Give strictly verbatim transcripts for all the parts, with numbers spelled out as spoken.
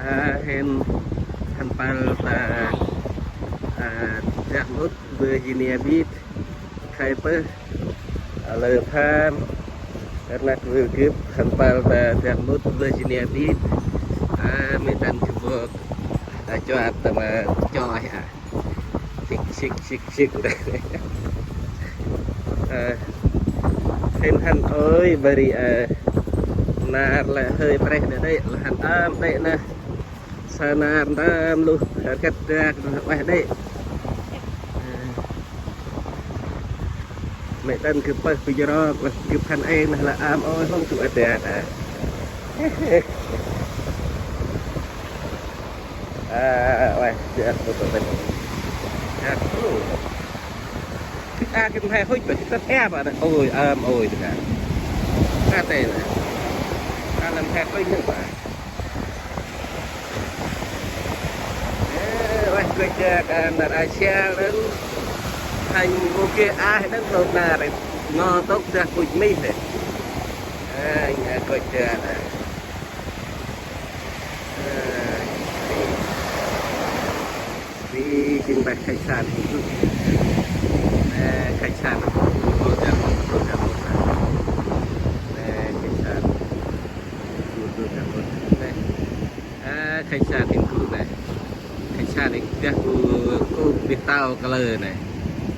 A, hên hăn păl ta, a, Dartmouth Virginia Beach. Khay pơh, a, lơ pham rnăk vơl gâp hăn păl ta Dartmouth Virginia Beach. A, mê tăn gâp bok, a, chuat ta ma choi a. Sik, sik, sik, sik. Ơ, hên hăn ơi, bari, ơ, nar lĕ hơi prêh đa đê, lĕ hăn ơm đê nơh. Sa nar ntơm luh, hên khât dak nơh ueh đê. Ơ. Mê tăn gâp pơh pi jrok, gâp hăn êng nơh lĕ ơm ơi, hông tŭ êt êt a. A, ueh, jăk bŭt bŭt. Jăk bŭt. Khĭt a khĭt mhe hŭch bơh, khĭt tât êa bơh nơh. Ôi, ơm ôi, tơ ka. Ka tê nơh. Ka lăm he hŭch nơh bơh. Ê, ueh, kŭch jăk, a, nar a sial nơh. Hanh mô geh a nơh, lôch nar. Ngo tŭk dah kŭch mih nơh. A, kŭch jăk. Ri, jêng bah khách sạn hên gŭ. Ơ, khách sạn hên gŭ, gŭ, gŭ, gŭ, gŭ, gŭ. Ơ, khách sạn hên gŭ, gŭ, gŭ, gŭ. Ơ, a, khách sạn hên gŭ nơh. Khách sạn hên gŭ, gŭ, gŭ, gŭ, gŭ, tao kalơ nơh.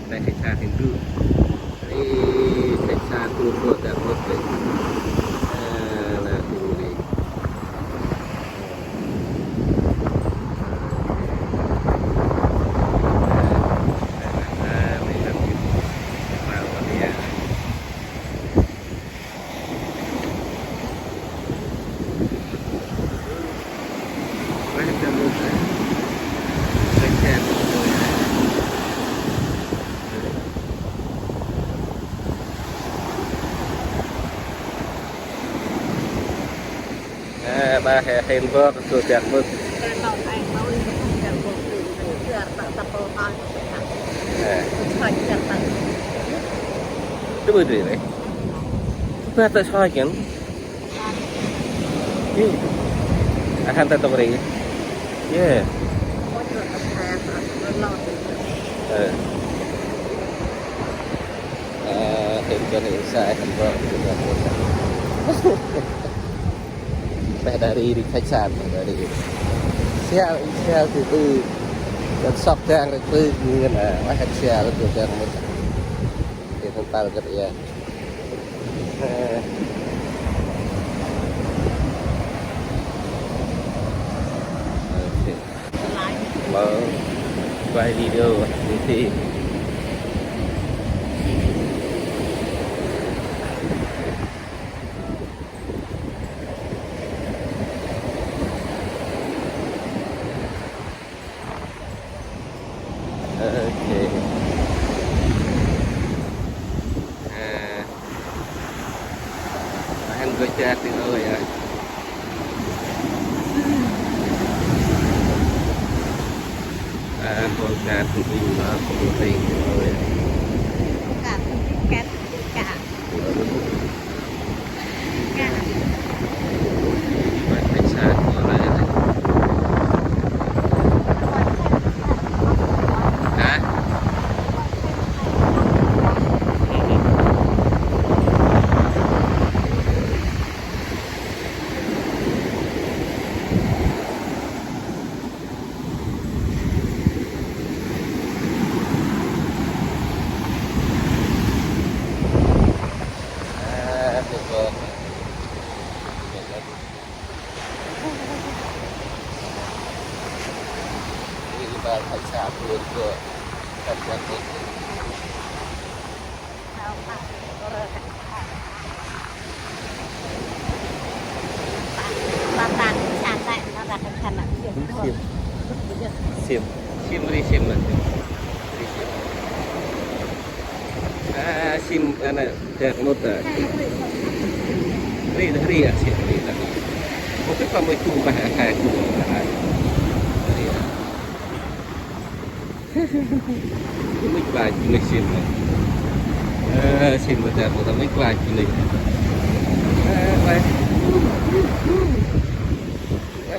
Nơh, khách sạn hên gŭ. Ri, khách sạn gŭ, gŭ, gŭ, gŭ. Ơ, nơh, gŭ ri. A, bah, he, hên bok, tu tiak mŭt. A. Tu bơ dui re. Bah, ta soi kian. Ê. A, hăn ta tŭk ri. Ê. Ơ. A, hên kơt hên sai, hên bok, hên bok. Teh đa ri, ri khách sạn, đa ri. Sial, sial tu tu. Kơt sŏk dang ri tu, ngăn a, ueh, hên sial tu dang mŭt. Hên hăn păl kơt ia. Ơ. Ơ, ok. Vâng. Quay video, đi thi. Ok. À. Anh coi cha từ ơi à. À, con cha từ từ mà con từ từ ơi. Cả từ từ cả từ cả. Sim. Sim. Sim, ri sim lah. Ri sim. À, sim, à, nè, tẹt mŭt à. Ri, ri à, sim, ri à. Mŭt pa mŭt tu pa, à, tu pa. Ri à. Mŭt pa, mŭt sim à. À, sim, tẹt mŭt à, mŭt pa, mŭt. À, pa. À,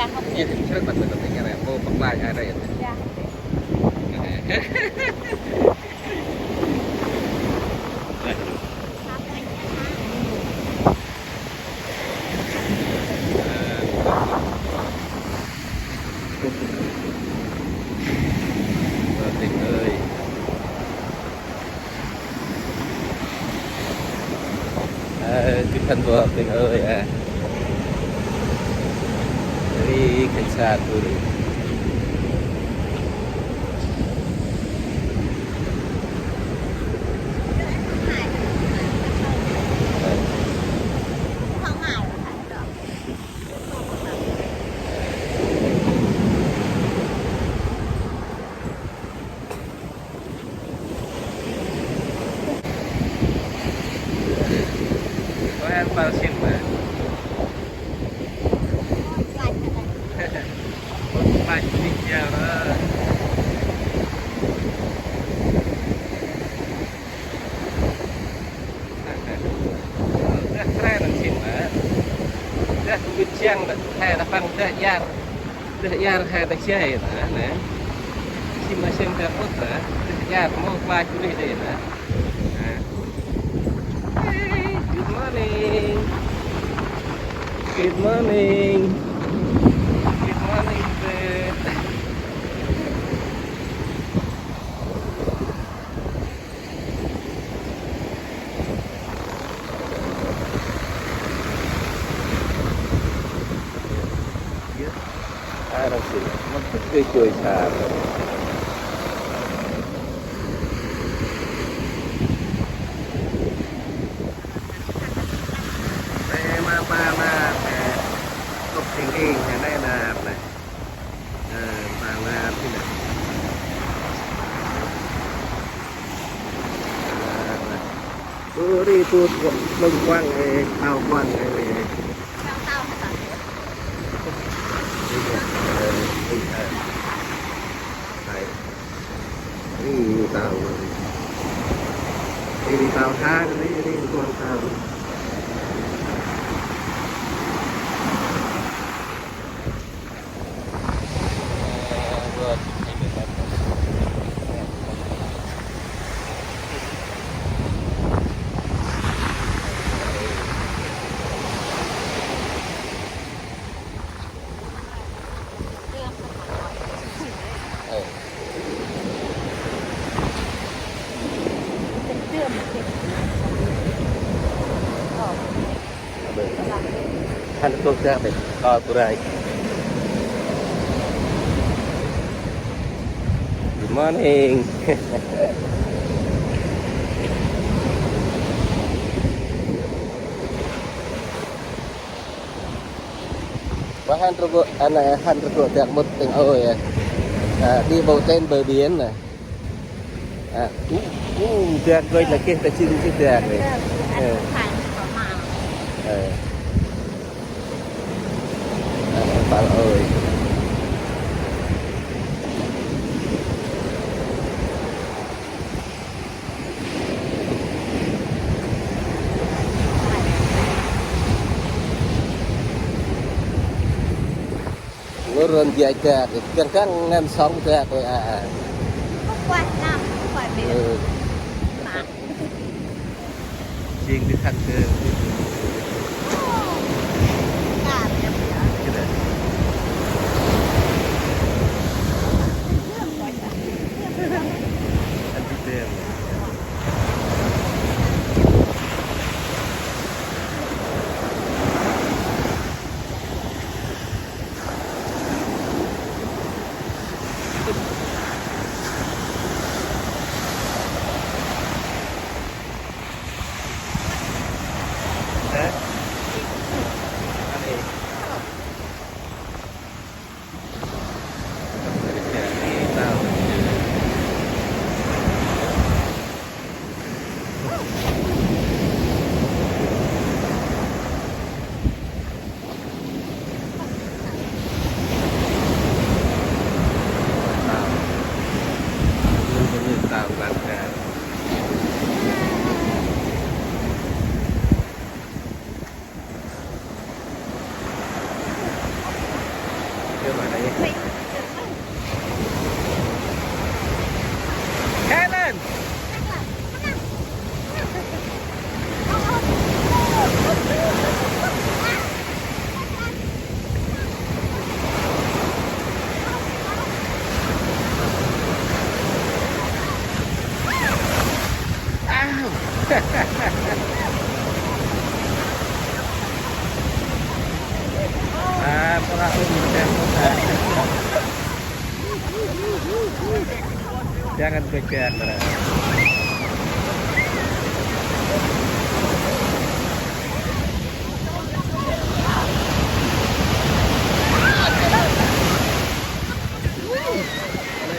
Ơ, hŏ. Ơ, srăt băt băt băt, ơ, mâu păk lai ai rê. Ơ, hŏ. Ơ, têng ơi. Ơ, tĭp hăn bơh têng ơi, ơ. Ri khân sa tu ri. Ơ, ăn pal sim, ơ. Ơ, pal sim, ơ. Dah tre nang sim, ơ. Dah bit siang, dah tre, dah păng, dah iar. Dah iar he dah jay na, nê. Sim ma sim dah pŭt na. Dah iar mâu klach bunuyh dê na. Nê. Hey, good morning. Good morning. Good morning, sir. Ai, răng sĭn, mât tât geh joi sa. Nê ma pa ma, nê. Tŭp jêng êng, nê, nê, nê. Ơ, păng nar ti nê. Ơ, nê. Ơ, ri tŭ plơ̆ng kuăng, ê, tao kuăng, ê, ê. Ri, ê, ri, ê. Nê. Ri, ri tao. Ri, ri tao ha, ri, ri kuăng tao. Hăn kôk dak bê, kâl bu rai. Good morning. Wa hăn rgô, ăn hăn rgô dak mŭt tĭng ôi. À, đi bộ trên bờ biển nè. À, u, u, đang quay là kia ta xin cái đang này. Ờ. Ờ. À, Pal ơi. Ngơ rơn dia dak, kang kang ngăn sóng dak, ơ, a, a. Không phải năm, không phải biết. Ừ. Mà. Jêng đi khăn kơ. Ồ. Cả. Cái này. Ăn cái đèn. Helen! À, pala ôm, jangan pegang, Bra.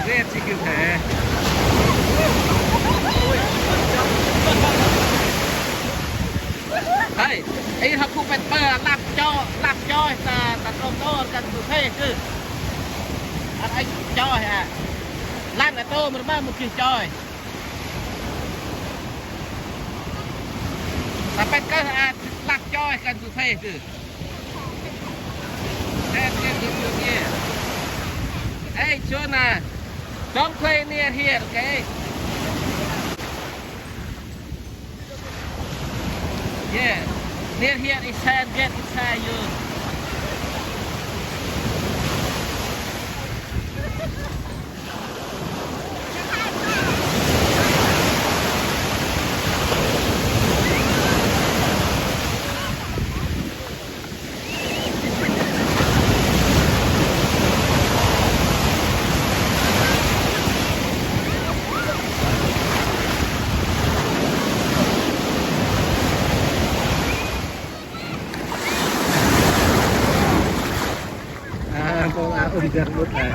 Red sikit, eh. Hai, ê, hăp khŭ pet pơ, lăp choi, lăp choi, ta, ta trôm trôm, kăn tu phê kư. Ăn ai choi, a. Lăn a tô, mrma mŭt kih choi. Ta pet kơ, a, lăp choi, kăn tu phê kư. Hey, Jonah, don't play near here, okay? Yeah, near here is sand, get inside you. À, con à, ôm giật luôn à.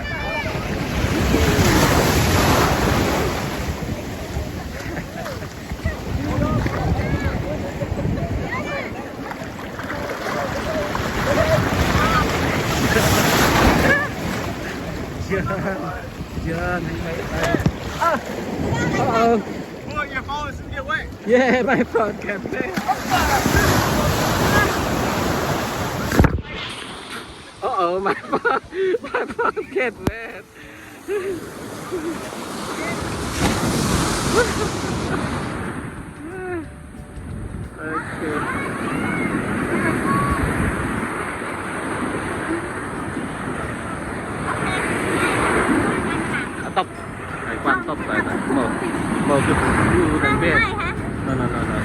John, John, anh mày, mày. À, uh-oh. Oh, your phone is in your way. Yeah, my phone can't play. Uh-oh, my phone, my phone can't play. Ơ, tốc. Ai, quan tốc này, này. Mâu. Mâu, cái view này biết. Hai, hai hả? No, no, no, no.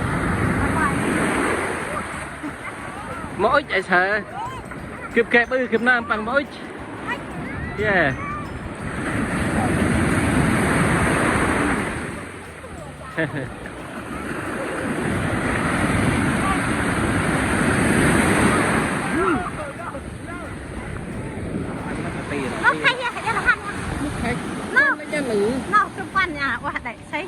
Mâu ích, ai, sao? Kịp kẹp ư, kịp nam bằng mâu ích. Yeah. Nô, khay ya, ya lah han ya. Nô. Nô, kơp kăn ya, ueh đĕ, sih.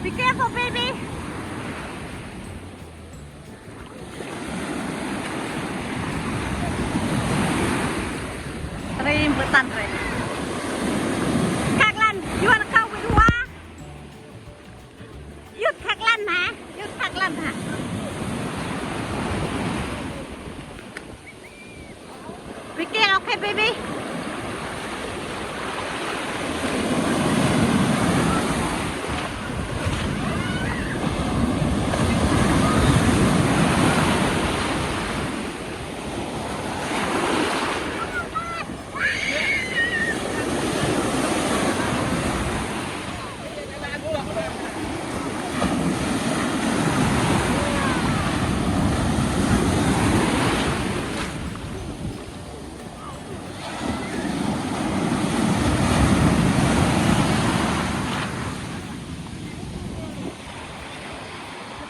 Be careful, baby. Ri, mbơ̆ ri. Khak Lan, you wanna come with Wa? Yut Khak Lan hả? Yut Khak Lan hả? Be careful, okay, baby?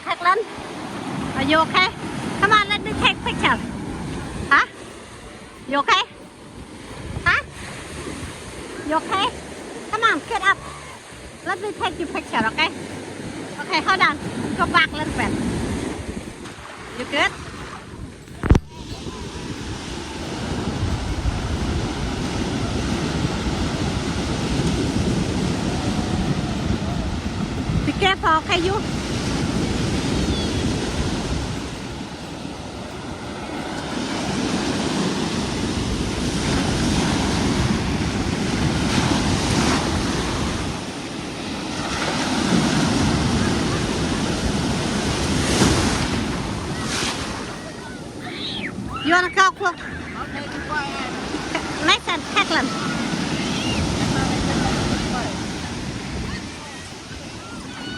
Khak Lan, are you okay? Come on, let me take picture. Hả? You okay? Hả? You okay? Come on, get up. Let me take your picture, okay? Okay, hold on. Go back a little bit. You good? Be careful, okay, you? You wanna go close? Mason, Catlin.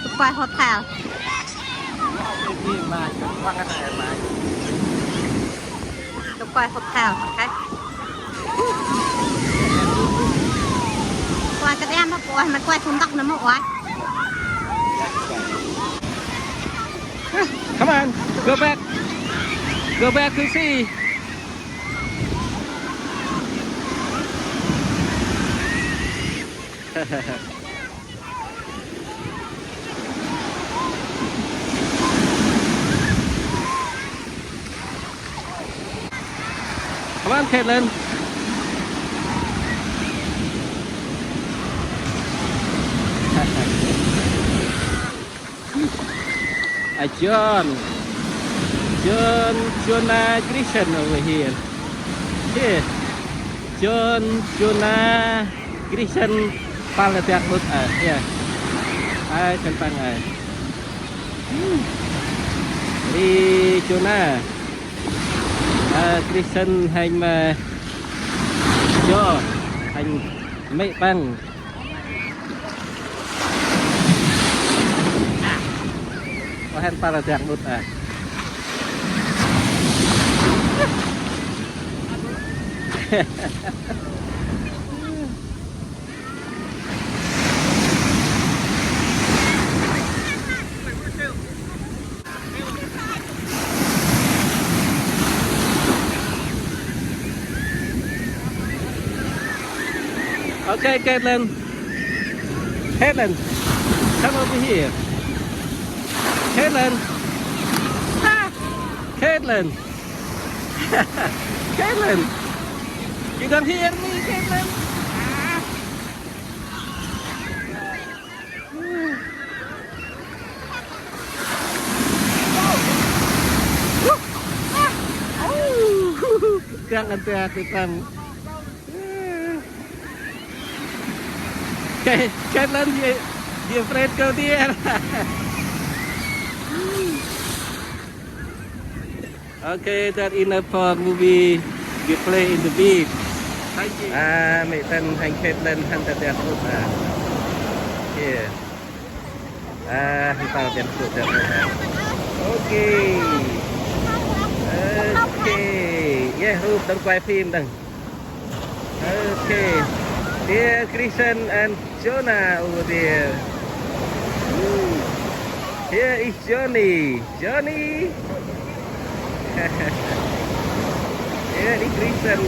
Dubai Hotel. Dubai Hotel, okay. Quay cái đèn nó quay, mày quay thùng độc nó mà quay. Come on, go back. Go back to sea. Come on, Catlin. Ah, John. John, Jonah Grierson over here. Here. John, Jonah Grierson, pal ta dak mŭt a. Yeah. Ai, khân păng ai. Hmm. Ri Jonah. A, Grierson hên ma Jo, hên mê̆ păng. Ơ, hên pal ta dak mŭt a. Okay, Catlin. Catlin, come over here. Catlin. Ah, Catlin. Catlin. You don't hear me, Catlin? Ah. Đang ăn tua, tua tăng. Catlin, you, you afraid go there? Okay, that enough for movie. You play in the beach. Thank you. A, mê̆ tăng hên Catlin hên ta dak mŭt a. Yeah. A, hên pal ta dak mŭt a. Okay. Okay. Yeah, Ruth đang quay phim đang. Okay. There, Grierson and Jonah over there. Woo. Here is Johnny. Johnny. Here is Grierson.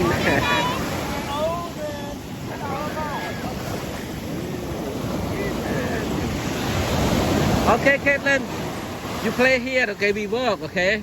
Okay, Caitlin, you play here. Okay, we walk. Okay.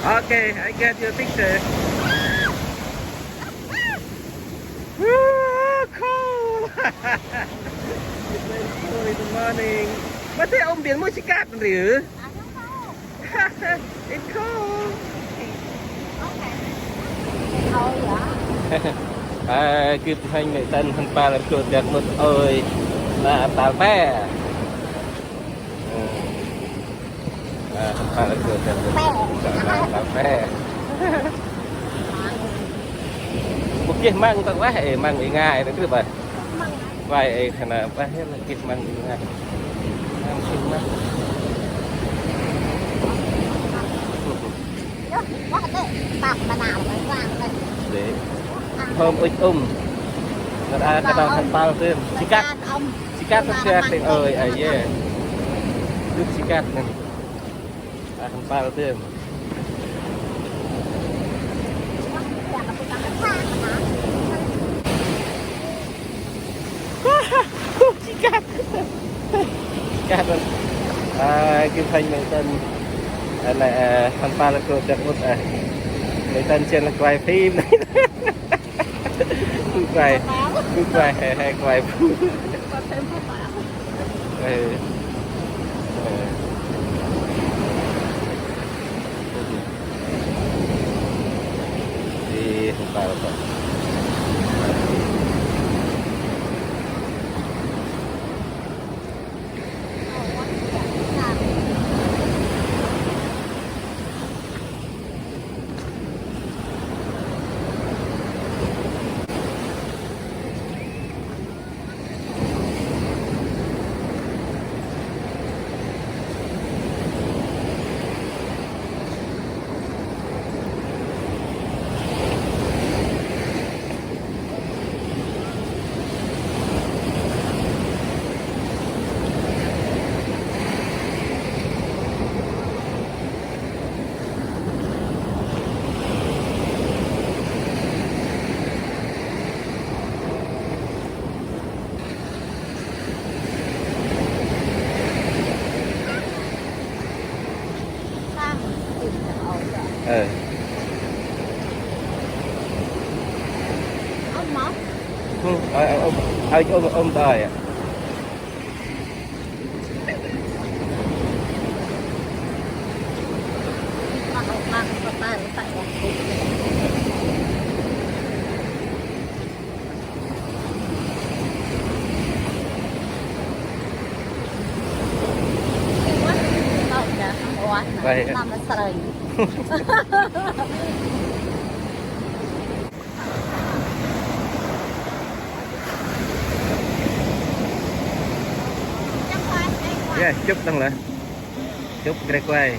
Okay, I get your picture. Woo, cool. It's very cool in the morning. Mơ tê ôm biên mô si kat rư. It's cool. À, gĭt hên nê tên hên pal rgôt dak mŭt ơi. Na tal pe. À, hên pal rgôt dak mŭt. Tal pe. Mŭt geh măng tât vah, ê, măng ê ngai nê, trư bah. Vai ê khana bah, ê, lah geh măng ê ngai. Măng sung măng. Dê. Hôm ŭch ŭm. Ngăt a ka dong hên pal tơm. Si kat. Si kat tơm si kat tơm ơi, ai yê. Dŭt si kat nê. A hên pal tơm. Ui, si kat. Si kat. À, gĭt hên nê tên. À, nê, à, hên pal rgôt dak mŭt, à. Nê tên chen lah quay phim. Ui, quay. Ui, quay, hay, hay quay. Ê. Ê. Ê, hên pal rgôt. Ơ. Ôm mâ. Ơ, ơ, ôm, ơ, ôm, ôm tay à. Baik. Nama sering. Ê, chụp tăng lĕ. Chụp gre quay.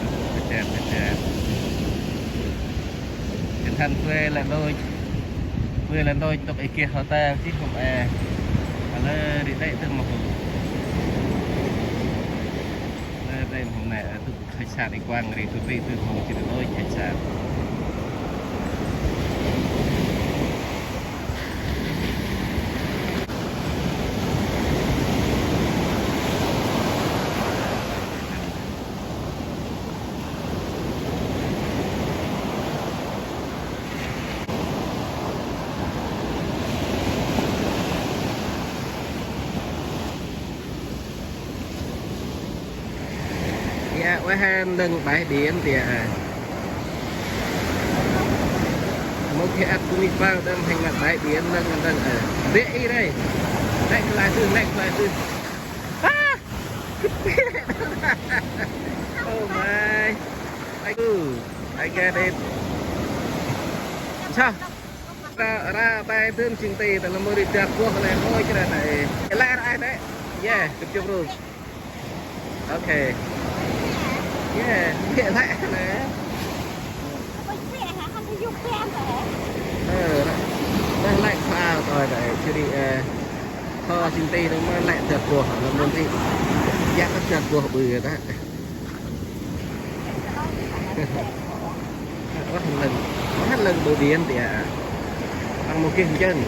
Jan, jan. Jan hăn bơi lĕ lôch. Bơi lĕ lôch tŭk i geh hotel jêh hôm e. Alơ ri đê̆ tơm mâu hôm. Alơ đê̆ mâu hôm nê, ơ, tŭk khách sạn i kuăng ri, tŭk ri tŭk mâu jêh ri lôch khách sạn. Ê, ueh he, ndâng bãi biển tiê a. Mâu geh ăt bunuyh pâl, ndâng hêng năp bãi biển, ndâng, ndâng, ơ. Bê i rê. Nĕ khlay dơh, nĕ khlay dơh. Ah! Ơ ma. Ooh, I get it. Sa. Ra, ra tay dơm jêng ti, ta lơ mơ ri dak boh lĕ, ôi, chra tay. Lĕ ra ai tay. Yeah, chụp chụp ru. Okay. Yeah, lĕ lĕ lĕ. Ơ, ra. Ra lĕ pha tay tay, chri, ơ, kho jêng ti lơ mơ lĕ dak boh, lơ mơ ri. Yak dak boh bư ta. Wah, lăng, wah, lăng bờ biển tiệt. Ăn mâu geh ncơn.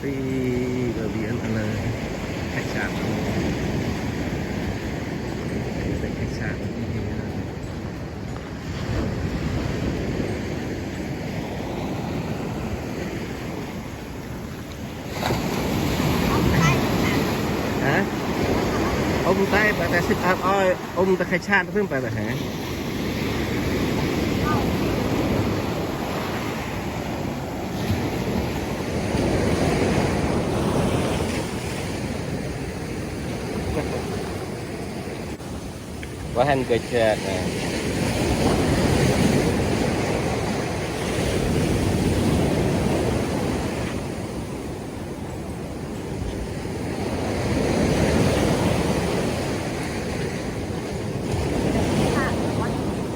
Ti bờ biển ăn lăng khách sạn. Khách sạn. Hả? Ôm tay bà ta xếp áo oi, ôm ta khai san ta thơm bà ta hả? Wah, hên kơ chak, à.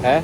Hả?